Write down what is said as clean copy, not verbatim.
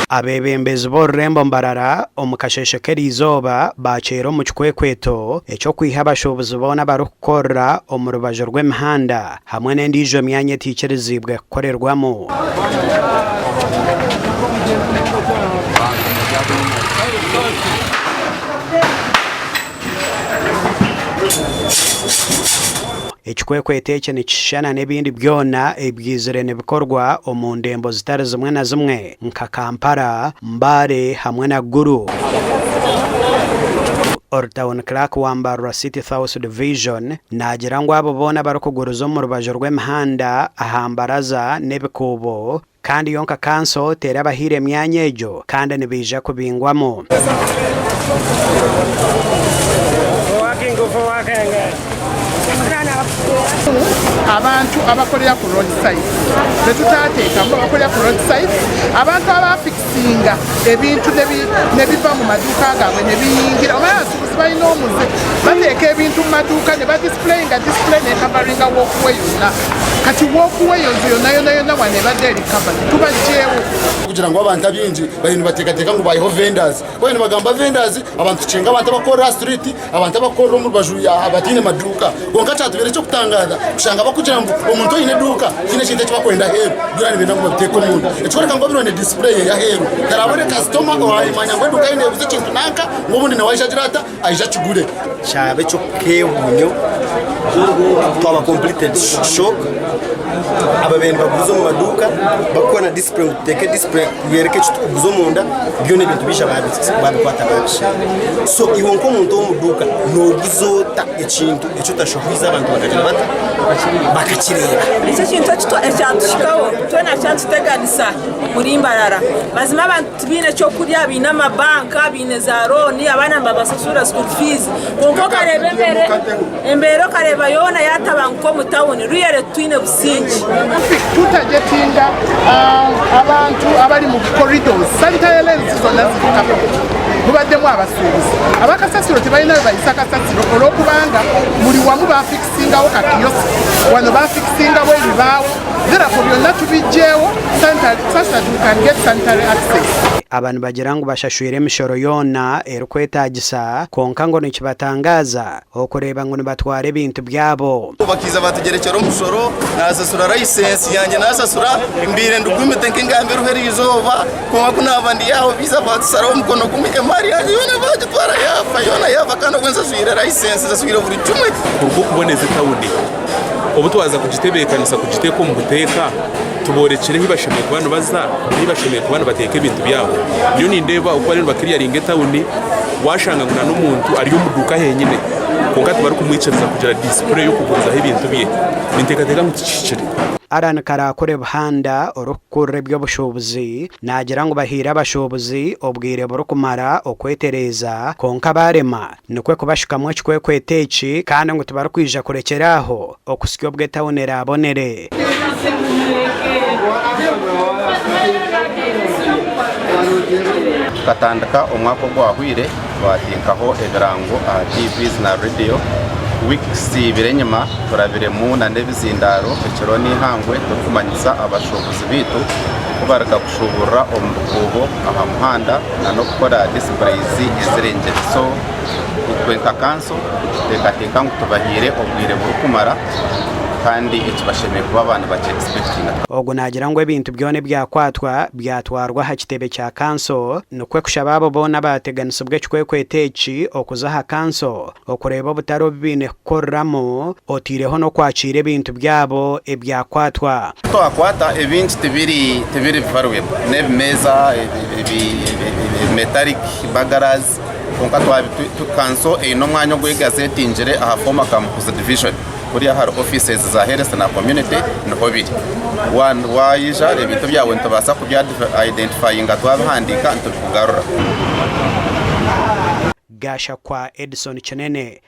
Abeebembezi b'orurembo Mbarara omu kasheeshe k'eriizooba baakyeera omu kikwekweto eky'okwiha abashuubuzi boona abarikukorera omu rubaju rw'emihanda hamwe n'endiijo myanya etaikiriziibwe kukorerwamu. Ekikwekweto eki nikishushana n'ebindi byona ebyizire nibikorwa omu ndembo zitari zimwe na zimwe nka Kampala, Mbale hamwe na Gulu. Ori Town Clerk wa Mbarara City South Division naagira ngu abo boona abarikuguriza omu rubaju rw'emihanda aha mbaraza n'ebikuubo Kandi yo nka kanso terabahaire emyanya egyo kandi nibaija kubingwamu. Abantu abakorera ku road side betutateekamu abakorera ku road side, abantu abafikisinga ebintu nebiva mu maduuka gaabwe nebiyingira omanye abasuubuzi balina omuze bateeka ebintu mu maduuka nebadisipuleyinga display nekavaringa walkway yonna. Kati walkway eyo yona yona yona wano ebadde eri covered tubagyewo. Kugira ngu abantu abaingi bariyo nibateekateeka ngu baiheho vendors. Ku bariyo nibagamba vendors, abantu tukyenga abantu abakukorera aha street, abantu abakukorera omu rubaju abataine maduuka. Kwonka kyatubaire eky'okutangaaza kushanga barikugira ngu omuntu oine eduuka tihaine ekintu eki barikwenda aheeru, byona nibenda ngu babiteeke omunda. Ekikworeka ngu obwire display ey'aheeru taraabone kasitoma owaayemanya ngu eduuka ye neeguza ekintu nanka ngu obundi nawe aije agire ata? Aije akigure. Kyaba eky'okwewuunyo twaba completed shock ababaire nibaguza omu maduuka barikukora na display ngu tuteeke display tubeereke eki turikuguza omunda byona ebintu baija babikwata babisherura. So iwe nk'omuntu ow'omu duuka nooguza ota ekintu eki otashohoize abantu bakagira bata? Bakakireeba. Eki ekintu ekyatuhikaho twena kyatuteganisa omuri Mbarara. Mazima abantu Tibaine ky'okurya, baine amabanka, baine za looni, abaana nibabasashurira school fees. Kwonka okareeba embeera embeera okareeba yoona yaatabanguka omu tawuni, really titwine busingye. Tutagetinga abantu abari mu corridors, sanitary lanes zona ziri covered. Mubaddemu abasuubuzi. Abakasasiro tibalina webayisa kasasiro olwokubanga buli wamu bafikisingawo ka kiosk. Wano bafikisingawo ebibaawo. Therefore byonna tubigyewo such that we can get sanitary access. Aba nibagira ngu bashashwire emishoro yoona erikwetaagisa kwonka ngu nikibatangaaza okureeba ngu nibatwara ebintu byabo. Bakaija baatugyerekyera omushoro, naasasura layisensi yangye naasasura, mbaire ndigumite nk'engamba eriho eriizooba, kwonka ku naaba ndi aho baija baatusaraho omukono gumwe, emaari yangye yoona baagitwara yaafa, yoona yaafa kandi obwo nsaswire layisensi, nsaswire buri kimwe. Kuruga okuboneza etawuni, obu twaza kugitebeekanisa kugiteeka omu buteeka, tuboorekire ahu bashemereire kuba nibaza n'ahu bashemereire kuba nibateeka ebintu byabo. Nyowe nindeeba oku bariyo nibakiriyaringa etawuni, waashanga ngu n'omuntu ari omu duuka henyine kwonka tibarikumwikiriza kugira disipureyi y'okugurizaho ebintu bye. Ninteekateeka ngu tikihikire. Allan Karakure Buhanda orikukurira eby'obushuubuzi naagira ngu bahaire abashuubuzi obwire burikumara okwetereeza kwonka baarema Nikwo kubashukamu ekikwekweto eki kandi ngu tibarikwija kurekyera aho okuhitsya obu etauni eraabonere. Tukatandika omwaka ogwahwire twateekaho ebirango aha TVs na rediyo. Weeks ibiri enyima turabiremu nana ebizindaaro ekiro n'eihangwe turikumanyisa abashuubuzi baitu kubaruga kushuuburira omu bikuubo aha muhanda nana okukora displays ezirengire. So itwe nka kanso nituteekateeka ngu tubahaire obwire burikumara kandi eki bashemereire kuba baaba nibaki expectinga. Ogu naagira ngu ebintu byona ebyakwatwa byatwarwa aha kitebe kya kanso nikwo kushaba abo boona abaateganisibwa ekikwekweto eki okuza aha kanso okureeba obutare obu baine kukoreramu otaireho n'okwakiira ebintu byabo ebyakwatwa. Twakwata ebingi tibiri tibiri valuable n'ebimeeza ebi metallic burglars kwonka kanso eine omwanya ogu egazetingire aha former Kamukuzi division kuriya ahari offices za health na community niho biri. Waija ebintu byawe nitubaasa kubi identifyinga twabihandiika nitubikugarura. Gashakwa Edson Kinene.